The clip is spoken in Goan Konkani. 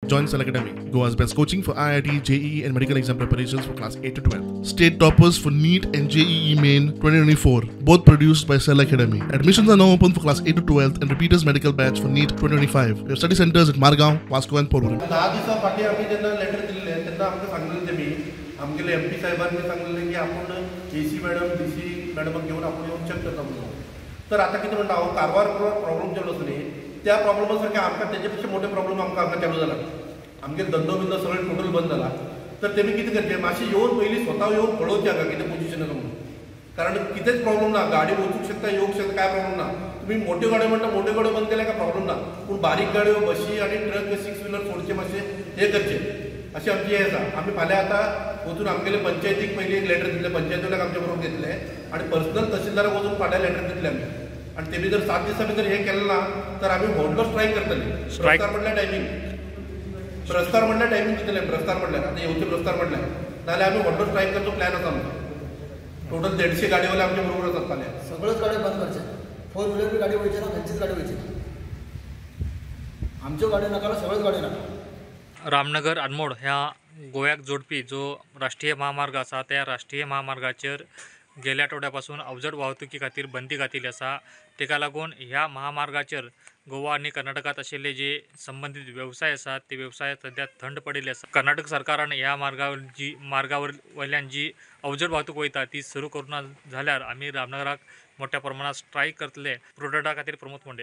Join Cell Academy, Goa's best coaching for IIT, JEE and medical exam preparations for class 8 to 12. State toppers for NEET and JEE Main 2024, both produced by Cell Academy. Admissions are now open for class 8 to 12 and repeaters medical batch for NEET 2025. We have study centers at Margao, Vasco and Porvorim. 10 दिसां फाटीं आमी जेन्ना लेटर दिल्लें तेन्ना आमकां सांगलेलें तेमी आमगेले एम पी साहेबांनी सांगलेलें की आपूण ए सी मॅडम डी सी मॅडमाक घेवन आपूण येवन चॅक करता म्हणून. तर आतां कितें म्हणटा हांव, कारवार प्रॉब्लम चालू आसा न्ही, त्या प्रॉब्लमा सारकें आमकां तेजे पेक्षा मोठे प्रॉब्लम आमकां हांगा चालू जाला. आमगेलो धंदो बिंदो सगळें टोटल बंद जाला. तर तेमी कितें करचें, मातशें येवन पयलीं स्वता येवन पळोवचें हांगा कितें पोजिशन आसा म्हणून. कारण कितेंच प्रॉब्लम ना, गाडी वचूंक शकता येवंक शकता, काय प्रॉब्लम ना. तुमी मोट्यो गाडयो म्हणटा, मोट्यो गाडयो बंद केल्यार काय प्रॉब्लम ना, पूण बारीक गाडयो बशी आनी ट्रक 6 व्हिलर सोडचे मातशें हें करचें अशें आमचें हें आसा. आमी फाल्यां आतां वचून आमगेले पंचायतीक पयलीं एक लेटर दितले, पंचायतीक आमचे बरोबर घेतले आनी पर्सनल तहसीलदाराक वचून फाल्यां लेटर दितले आमी. आनी तेमी जर 7 दिसां भितर हें केलें ना तर आमी व्हडलो स्ट्रायक करतले. प्रस्तार म्हणल्यार टायमींग, प्रस्तार म्हणल्यार टायमींग दितले, प्रस्तार म्हणल्यार आतां येवचे प्रस्तार म्हणल्यार, नाजाल्यार आमी व्हडलो स्ट्रायक करचो प्लॅन आसा आमचो. टोटल 150 गाडयोवाले आमचे बरोबर आसात फाल्यां. सगळ्योच गाडयो बंद करचे, 4 व्हिलर बी गाडी वयची ना, खंयचीच गाडी वयची ना, आमच्यो गाडयो नाका, सगळ्योच गाडयो नाका. रामनगर आदमोड ह्या गोव्याक जोडपी जो राष्ट्रीय महामार्ग आसा त्या राष्ट्रीय महामार्गाचेर गेल्या आठवड्या पासून अवजड वाहतुकी खातीर बंदी घातिल्ली आसा. ताका लागून ह्या महामार्गाचेर गोवा आनी कर्नाटकांत आशिल्ले जे संबंदीत वेवसाय आसात ते वेवसाय सद्या थंड पडिल्ले आसा. कर्नाटक सरकारान ह्या मार्गावर वयल्यान जी अवजड वाहतूक वयता ती सुरू करूं ना जाल्यार आमी रामनगराक मोठ्या प्रमाणात स्ट्रायक करतले. प्रुडंटा खातीर प्रमोद मुंडे.